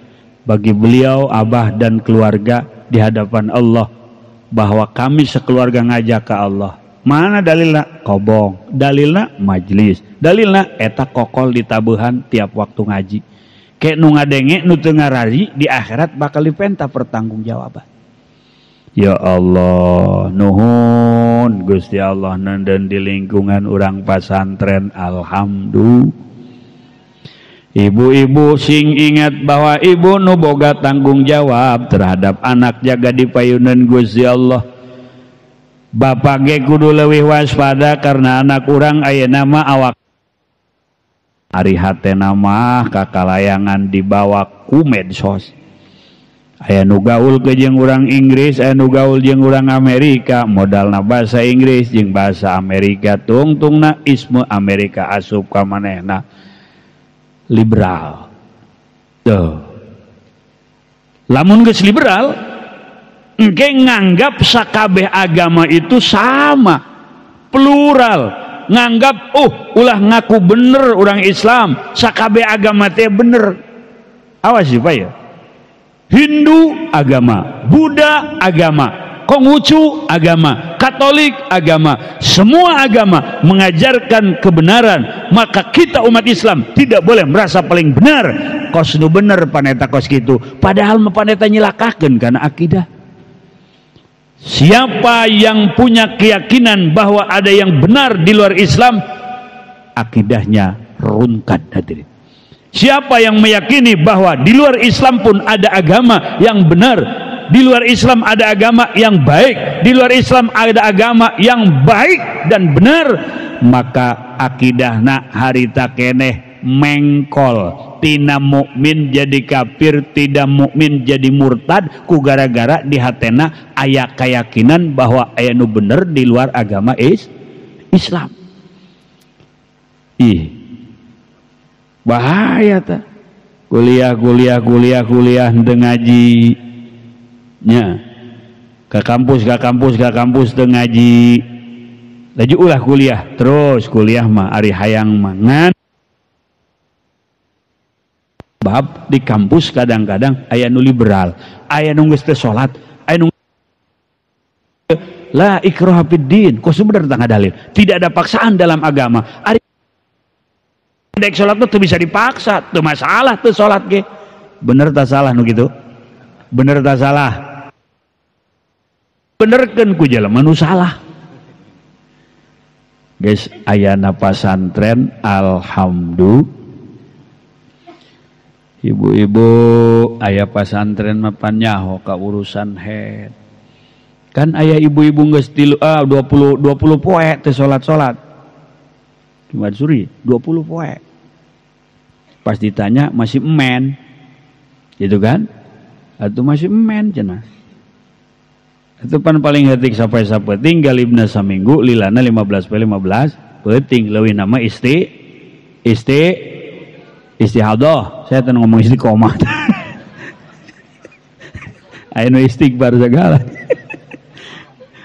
bagi beliau, abah dan keluarga di hadapan Allah bahwa kami sekeluarga ngajak ke Allah. Mana dalilna? Kobong. Dalilna majlis. Dalilna eta kokol ditabuhan tiap waktu ngaji. Kek nu ngadenge nu teu ngarari di akhirat bakal dipenta pertanggungjawaban. Ya Allah, nuhun Gusti Allah nenden di lingkungan urang pasantren, alhamdulillah. Ibu-ibu sing ingat bahwa ibu nu boga tanggung jawab terhadap anak jaga di payunan Gusti Allah. Bapak ge kudu leuwih waspada karena anak urang ayeuna mah awak ari hatena mah kakalayangan dibawa ku medsos. Aya nu gaul ke jeung urang Inggris, aya nu gaul jeung urang Amerika, modalna bahasa Inggris jeung bahasa Amerika, tungtungna isme Amerika asup ka manehna. Liberal. Tuh. Lamun geus liberal, engke nganggap sakabeh agama itu sama, plural. Nganggap ulah ngaku bener orang Islam, sakabeh agama teh bener. Awas sih Pak ya. Hindu agama, Buddha agama, Konghucu agama, Katolik agama, semua agama mengajarkan kebenaran. Maka kita umat Islam tidak boleh merasa paling benar. Kos nu bener paneta kos gitu. Padahal paneta nyilakakeun karena akidah. Siapa yang punya keyakinan bahwa ada yang benar di luar Islam, akidahnya rungkad hadirin. Siapa yang meyakini bahwa di luar Islam pun ada agama yang benar, di luar Islam ada agama yang baik, di luar Islam ada agama yang baik dan benar, maka akidahna harita keneh mengkol. Tina mukmin jadi kafir, tidak mukmin jadi murtad, ku gara-gara di hatena aya keyakinan bahwa aya nu bener di luar agama Islam. Ih, bahaya ta. Kuliah kuliah kuliah kuliah henteu ngaji. Nya. Ke kampus ke kampus ke kampus teu ngaji. Laju ulah kuliah, terus kuliah mah ari hayang mangan. Bab di kampus kadang-kadang aya nu liberal, aya nu geus teu salat, aya nu la ikraha fid din, kos bener tangga dalil. Tidak ada paksaan dalam agama. Ari dek salat tuh bisa dipaksa, teu masalah teu salat ge. Bener tak salah nu kitu? Bener tak salah? Benerkeun ku jelema nu salah. Guys, ayana pasantren alhamdulillah. Ibu-ibu aya pasantren mah pan nyaho ka urusan head. Kan aya ibu-ibu geus 20 poe teu salat-salat. Jumat suri 20 poe. Pas ditanya masih emen. Gitu kan? Atau masih emen cenah. Itu pan paling hetik sampai sapeting galibna saminggu lilana 15 poe 15 peuting leuwih nama istihadah. Saya teh ngomong istiqomah. Aya nu istighfar segala.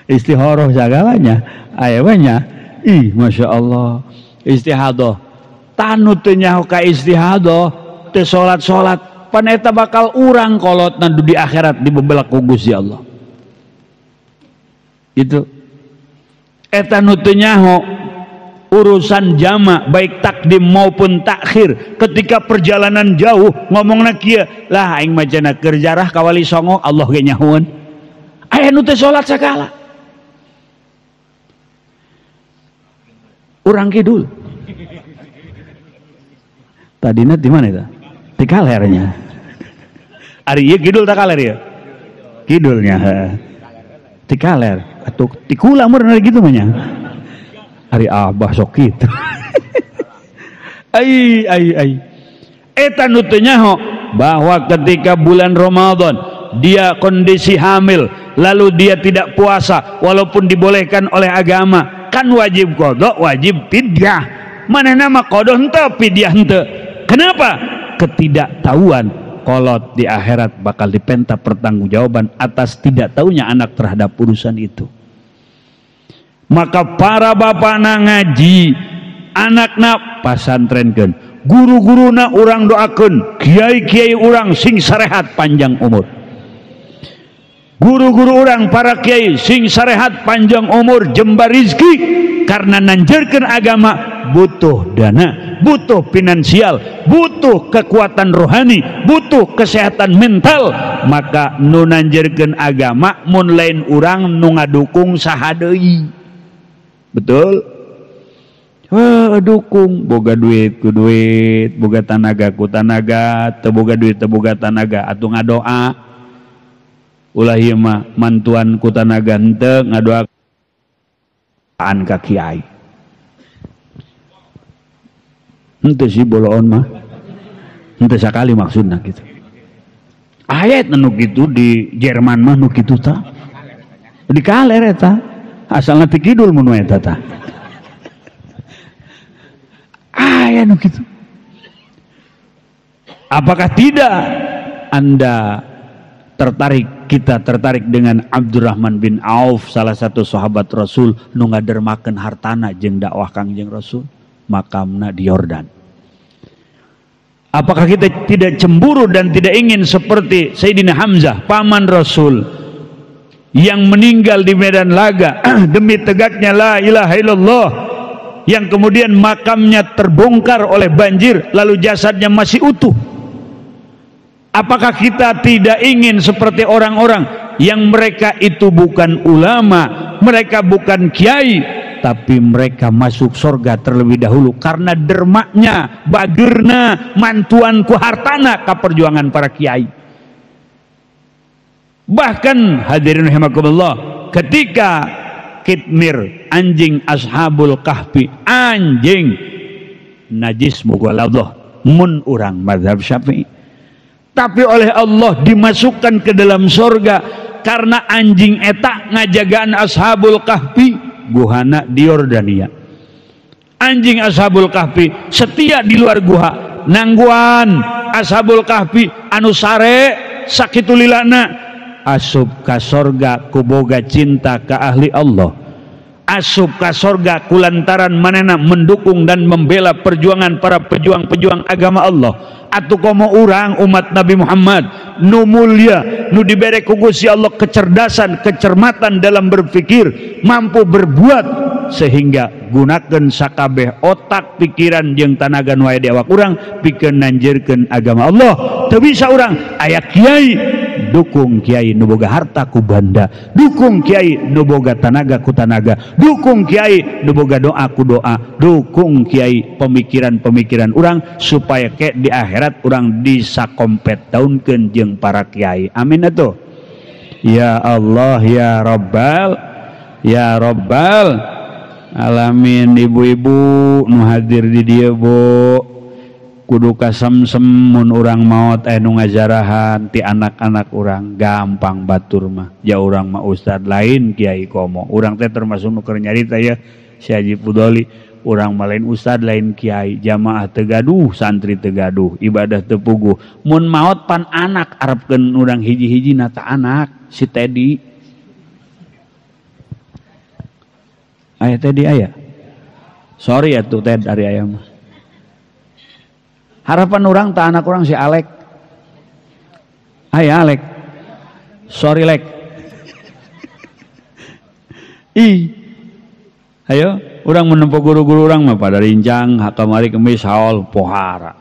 Istihoroh segalanya. Aya banyak. Ih, Masya Allah. Istihadah. Tanu teu nyaho ka istihadah, teu salat-salat, pan eta bakal urang kolotna di akhirat dibebelak ku Gusti Allah. Gitu. Eta nu teu nyaho urusan jama baik takdim maupun takhir ketika perjalanan jauh ngomongna kieu lah aing mah cenah keur jarah ka Wali Songo Allah ge nyahoeun. Aya nu teu salat sagala. Urang kidul. Tadina di mana eta? Di kalernya. Ari ieu kidul ta kaler ieu? Kidulnya heeh. Di kaler atuh di kula meureun gitu mah nya. Ari abah sok kitu. Ai ai ai. Eta nu teu nyaho bahwa ketika bulan Ramadan dia kondisi hamil lalu dia tidak puasa walaupun dibolehkan oleh agama, kan wajib qadha, wajib fidyah. Manehna mah qadha henteu, fidyah henteu. Kenapa? Ketidaktahuan kolot di akhirat bakal dipenta pertanggungjawaban atas tidak tahunya anak terhadap urusan itu. Maka para bapakna ngaji, anakna pasantrenkeun, guru-guruna urang doakeun, kiai-kiai urang sing sarehat panjang umur. Guru-guru urang para kiai sing sarehat panjang umur, jembar rizki, karena nanjerkeun agama butuh dana, butuh finansial, butuh kekuatan rohani, butuh kesehatan mental. Maka nu nanjerkeun agama mun lain urang nu ngadukung saha deui. Betul? Wah, dukung boga duit ku duit, boga tanaga ku tanaga, teu boga duit teu boga tanaga, atuh ngadoa. Ulah ieu mah mantuan ku tanaga henteu ngadoa an ka kiai. Henteu sih boloon mah. Henteu sakali maksudna gitu. Ayat nu kitu di Jerman mah nu kitu tah. Di kaler eta. Asalna ti kidul mun eta tah. Aya nu kitu. Apakah tidak Anda tertarik, kita tertarik dengan Abdurrahman bin Auf, salah satu sahabat Rasul nu ngadermakeun hartana jeung dakwah Kangjeng Rasul, makamna di Yordan. Apakah kita tidak cemburu dan tidak ingin seperti Sayyidina Hamzah, paman Rasul, yang meninggal di medan laga demi tegaknya la ilaha illallah, yang kemudian makamnya terbongkar oleh banjir lalu jasadnya masih utuh? Apakah kita tidak ingin seperti orang-orang yang mereka itu bukan ulama, mereka bukan kiai, tapi mereka masuk surga terlebih dahulu karena dermaknya, bagerna, mantuan ku hartana ka perjuangan para kiai. Bahkan hadirin rahimakumullah, ketika Kitmir, anjing Ashabul Kahfi, anjing najis mughaladzah mun urang mazhab Syafi'i, tapi oleh Allah dimasukkan ke dalam surga karena anjing eta ngajagaan Ashabul Kahfi guhana di Yordania. Anjing Ashabul Kahfi setia di luar guha, nangguan Ashabul Kahfi anu sare sakitu lilana asup ka sorga kuboga cinta ka ahli Allah, asup ka sorga kulantaran manena mendukung dan membela perjuangan para pejuang-pejuang agama Allah. Atuh komo urang umat Nabi Muhammad nu mulia, nu dibere ku Gusti Allah kecerdasan, kecermatan dalam berpikir, mampu berbuat, sehingga gunakeun sakabeh otak, pikiran jeung tanaga nu aya di awak urang pikeun nanjirkeun agama Allah. Teu bisa urang aya kiai, dukung kiai nu boga harta ku banda, dukung kiai nu boga tanaga ku tanaga, dukung kiai nu boga doa ku doa, dukung kiai pemikiran-pemikiran urang supaya ke di akhirat urang disakompet daunkeun jeung para kiai. Amin atuh. Ya Allah ya Rabbal ya Rabbal alamin. Ibu-ibu nu hadir di dieu Bu, kudu kasemsem mun urang maot nu ngajarahan ti anak-anak urang. Gampang batur mah, ja urang mah ustad lain kiai komo. Urang teh termasuk nu keur nyarita ya si Haji Pudoli, urang mah lain ustad lain kiai, jamaah teu gaduh, santri teu gaduh, ibadah teu puguh. Mun maot pan anak arepkeun urang hiji-hiji nata anak si Teddy. Aya Teddy aya. Sorry atuh Ted ari aya mah. Harapan orang tak anak orang si Alek. Ayah Alek. Sorry Lek. Ih. Ayo, orang menempuh guru-guru orang mah pada rincang, kamari kemis haul pohara.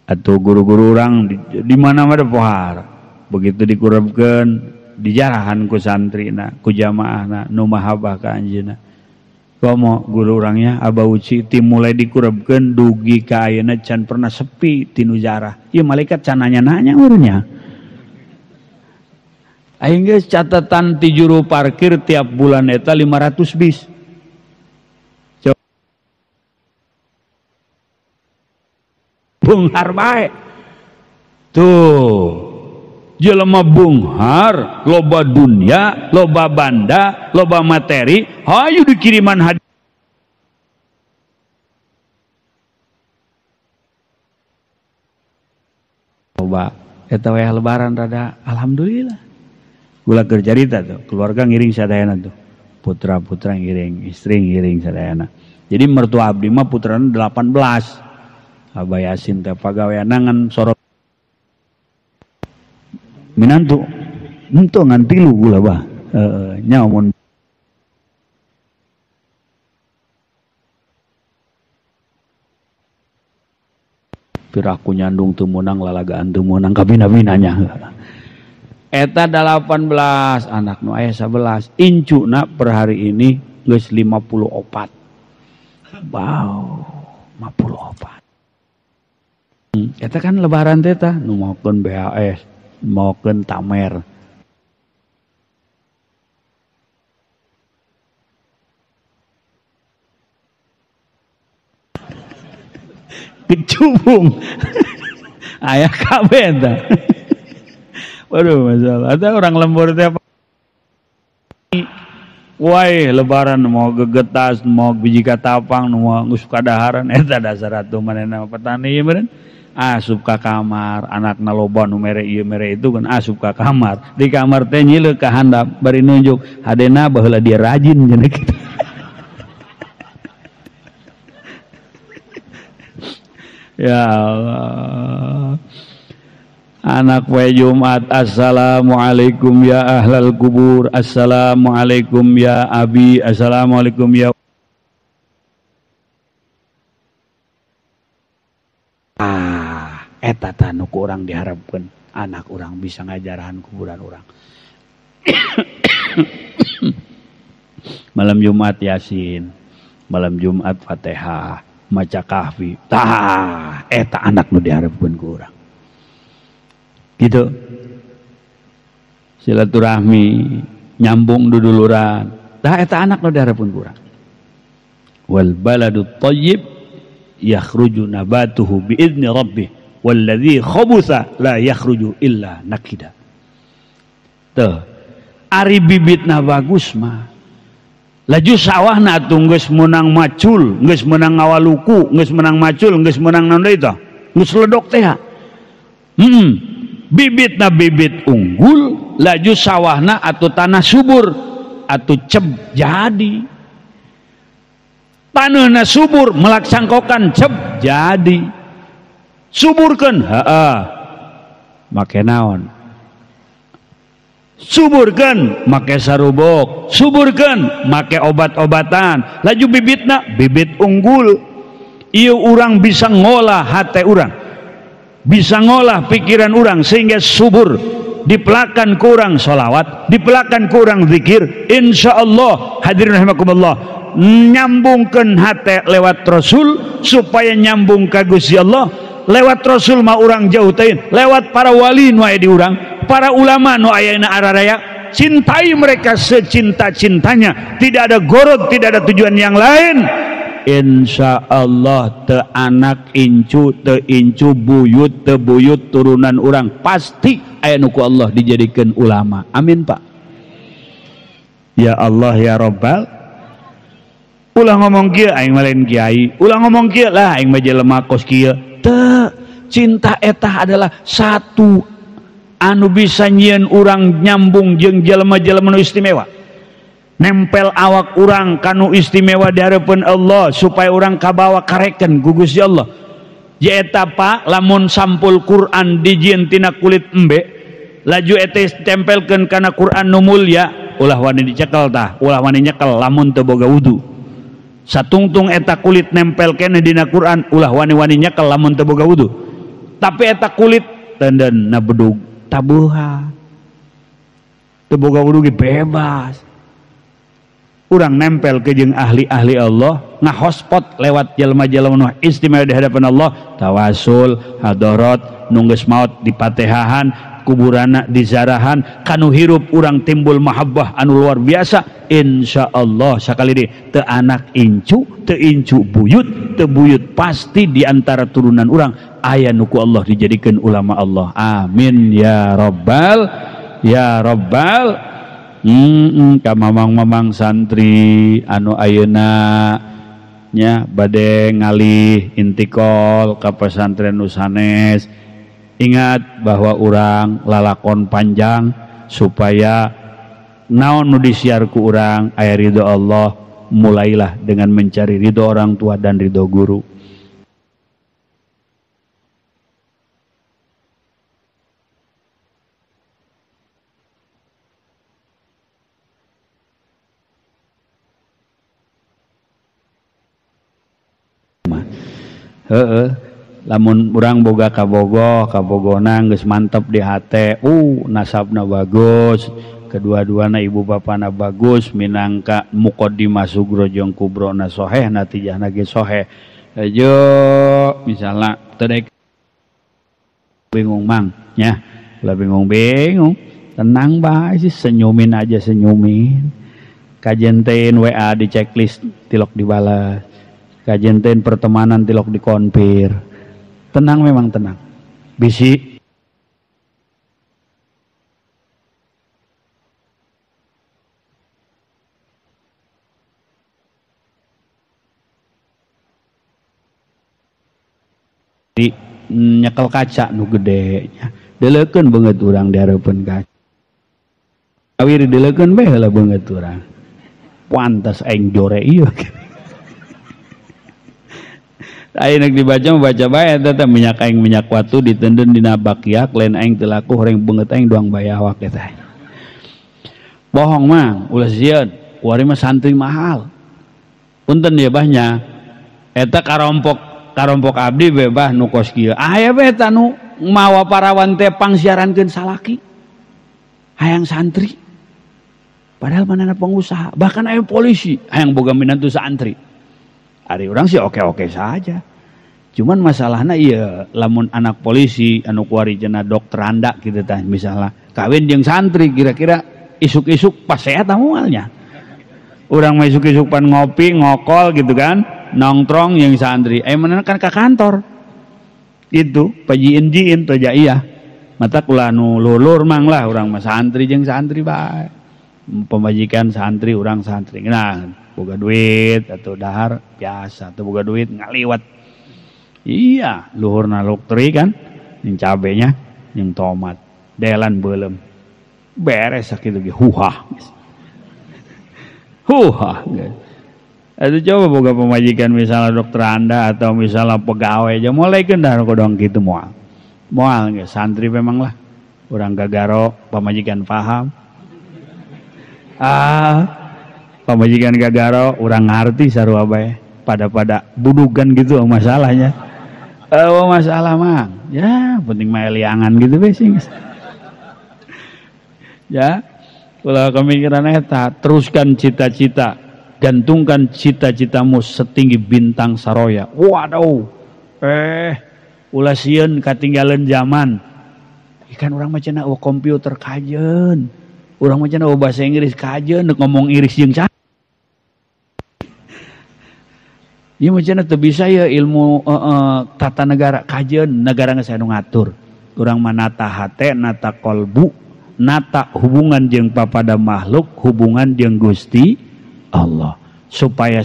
Atau guru-guru orang di mana-mana pohara. Begitu dikurepkeun, dijarahan ku santrina, ku jamaahna, nu mahabbah ka anjeunna. Komo guru orangnya Abah Uci ti mulai dikurepkeun dugi ka ayeuna can pernah sepi tinu jarah. Ieu malaikat can nanya-nanya urnya. Aing geus catatan ti juru parkir tiap bulan eta 500 bis. Bunghar bae. Tuh. Jelema bunghar, loba dunia, loba banda, loba materi, hayu dikiriman hadiah. Loba eta wayah lebaran rada alhamdulillah. Gula keur carita tuh, keluarga ngiring sadayana tuh. Putra-putra ngiring, istri ngiring sadayana. Jadi mertua abdi mah putrana 18. Abah Yasin teh pagaweana ngan sorot minantu henteu ngan tilu gula bah nya mun piraku nyandung teu meunang lalagaan teu meunang kabina-binanya eta 18 anak nu aya 11 incuna per hari ini geus 54. Wow, 54. Eta kan lebaran teh tah nu maokeun BHS, maokeun tamer. Kecubung. Aya kabeh eta. Waduh, masalah. Ada orang lembur teh wai lebaran mau gegetas, mau biji katapang, mau geus kadaharan eta dasar atuh manehna petani ieu meureun. Asup ka kamar, anakna loba nu mere ieu mere itu kan asup ka kamar. Di kamar teh nyileuk ka handap bari nunjuk, hadena baheula dia rajin cenah kitu. Ya Allah. Anak poe Jumat, assalamualaikum ya ahlal kubur, assalamualaikum ya abi, assalamualaikum ya. Ah, eta tah nu ku urang diharapkeun, anak urang bisa ngajarahan kuburan urang. Malam Jumat Yasin, malam Jumat Fatihah, maca Kahfi. Tah, eta anak nu diharapkeun ku urang. Gitu. Silaturahmi, nyambung duduluran. Tah eta anak nu diharapkeun ku urang. Wal baladut thayyib yakhruju nabatuhu biizni rabbih walladzi khabutha la yakhruju illa nakida. Tuh, ari bibitna bagus mah. Laju sawahna atuh geus meunang macul, geus meunang ngawaluku, geus meunang macul, geus meunang naon deui tah? Geus ledok teh. Bibitna bibit unggul, laju sawahna atuh tanah subur, atuh ceb jadi. Tanahna subur, melak cangkokan ceb jadi. Suburkeun, heeh. Make naon? Suburkan make sarubok, suburkan make obat-obatan, laju bibitna bibit unggul. Ieu urang bisa ngolah hate urang, bisa ngolah pikiran urang sehingga subur. Dipelakan kurang sholawat, dipelakan kurang zikir, insya Allah hadirin rahimakumullah, nyambungkan hate lewat Rasul supaya nyambung ka Gusti Allah. Lewat Rasul mah urang jauh teuing, lewat para wali nu aya di urang, para ulama nu aya na araraya, cintai mereka secinta-cintanya, tidak ada gorod, tidak ada tujuan yang lain. Insya Allah te anak incu, te incu buyut, te buyut turunan urang pasti aya nu ku Allah dijadikan ulama. Amin Pak. Ya Allah ya Rabbal. Ulah ngomong kieu aing mah lain kiai, ulah ngomong kieu lah aing mah jelema kos kieu. Teu, cinta eta adalah satu anu bisa nyieun urang nyambung jeung jelema-jelema nu istimewa. Nempel awak urang kanu istimewa di hareupeun Allah supaya urang kabawa kareken ku Gusti Allah. Eta Pak, lamun sampul Quran dijieun tina kulit embe, laju eta tempelkeun kana Quran nu mulya, ulah wani dicekel tah, ulah wani nyekel lamun teu boga wudu. Satungtung eta kulit nempel keneh dina Quran, ulah wani-wani nyekel lamun teu boga wudu. Tapi eta kulit tenden na bedug tabuha. Teu boga wudu ge bebas. Urang nempel ke jeung ahli-ahli Allah, ngahospot lewat jelema-jelema nu istimewa di hadapan Allah, tawasul, hadarat, nu geus maot dipatehahan, kuburana dizarahan, kanu hirup urang timbul mahabbah anu luar biasa. Insya Allah sakali deui teu anak incu, teu incu buyut, teu buyut pasti di antara turunan urang aya nu ku Allah dijadikeun ulama Allah. Amin ya rabbal ya rabbal. Ka mamang-mamang santri anu ayeuna nya bade ngalih intikal ka pesantren nu sanes, ingat bahwa urang lalakon panjang supaya naon nu disiar ku urang aya ridho Allah. Mulailah dengan mencari ridho orang tua dan ridho guru. Heeh, lamun urang boga kabogoh, kabogona geus mantep di hate, nasabna bagus, kedua-duana ibu bapana bagus, minangka muqaddimah sugro jeung kubrona soheh, natijahna ge soheh. Ayo misalna teu bingung mang nya, ulah bingung-bingung, tenang bae sih, senyumin aja senyumin. Kajenteun WA di checklist tilok dibalas. Kajenteun pertemanan tilok dikonfir. Tenang memang tenang. Bisi di nyekel kaca nu gede nya. Deleukeun beungeut urang di hareupeun kaca. Awir deleukeun bae heula beungeut urang. Pantas aing jore ieu. Aing dibaca baca bae eta teh minyak aing minyak watu ditendeun dina bakiak lain aing teu laku horeng beungeut aing doang bayawak eta. Bohong mah ulah sieun, kuari mah santri mahal. Punten ya bahnya. Eta karompok abdi be bah nu kos kieu. Aya be eta nu mawa parawan teh pangsiarankeun salaki. Hayang santri. Padahal manana pengusaha, bahkan aya polisi hayang boga minantu santri. Ari urang sih oke-oke saja. Cuman masalahnya iya lamun anak polisi anu kuari cenah dokter anda gitu tah misalnya kawin jeung santri kira-kira isuk-isuk pas sehat moalnya. Urang mah isuk-isuk pan ngopi, ngokol gitu kan, nongkrong jeung santri. Mana kan ke kantor. Itu pajiin-jiin teh iya. Mata kula nu lulur mang lah urang mah santri jeung santri bae. Pemajikan santri, urang santri. Nah, boga duit atau dahar biasa atau boga duit ngaliwat. Iya, luhurna luktri kan, yang cabenya, yang tomat, delan belum beres sakitu ge huhah. Huhah. Itu coba boga pemajikan misalnya dokter Anda atau misalnya pegawai aja mulai kendar kodong gitu moal. Moal ge santri memang lah. Urang gagaro pamajikan paham. Ah, pamajikan gagaro urang ngarti sarua bae pada budugan gitu masalahnya. Masalah mah ya penting mah liangan gitu be sih. Ya, ulah kemikiran eta, teruskan cita-cita, gantungkan cita-citamu setinggi bintang saroya. Waduh. Ulah sieun katinggalan zaman. Ikan urang mah cenah komputer kajeun. Urang mah cenah bahasa Inggris kajeun ngomong Inggris jeung saha. Ieu mah cenah teu bisa ya ilmu tata negara kajeun negara geus anu ngatur. Urang mah nata hate, nata kolbu, nata hubungan jeung papada makhluk, hubungan jeung Gusti Allah supaya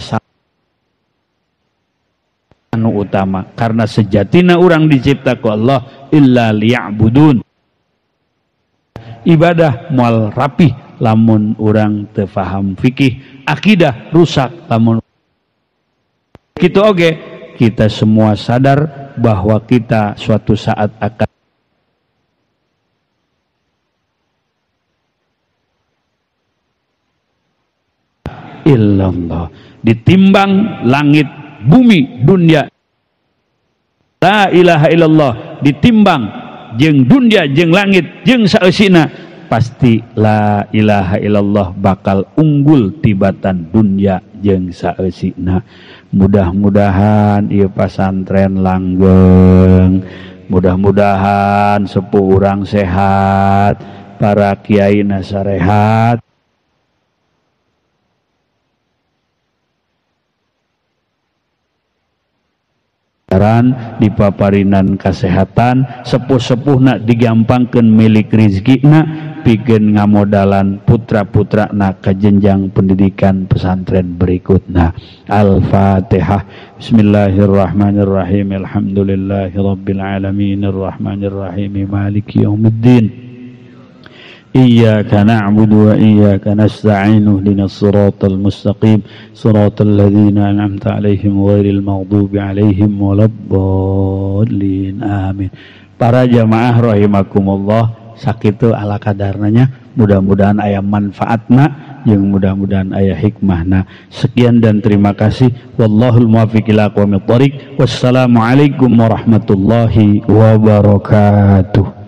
anu utama karena sejatina urang dicipta ku Allah illa liya'budun. Ibadah moal rapih lamun urang teu faham fikih, akidah rusak lamun kitu oge kita semua sadar bahwa kita suatu saat akan illallah ditimbang langit bumi dunia la ilaha illallah ditimbang jeung dunia jeung langit jeung saeusina pasti la ilaha illallah bakal unggul tibatan dunia jeung saeusina. Mudah-mudahan ieu pasantren langgeng, mudah-mudahan sepuh urang sehat, para kiai nasarehat, dipaparinan kesehatan, sepuh-sepuhna digampangkeun milik rizkina, pikeun ngamodalan putra-putrana ka jenjang pendidikan pesantren berikutna. Al-Fatihah. Bismillahirrahmanirrahim. Alhamdulillahirabbil alamin arrahmanirrahim maliki yaumiddin. Iyyaka na'budu wa iyyaka nasta'in ihdinas siratal mustaqim siratal ladzina an'amta 'alaihim ghairil maghdubi 'alaihim waladdallin. Amin. Para jamaah rahimakumullah, sakitu ala kadarnanya, mudah-mudahan aya manfaatna jeung mudah-mudahan aya hikmahna. Sekian dan terima kasih. Wallahul muwaffiq ila aqwamit thoriq. Wassalamualaikum warahmatullahi wabarakatuh.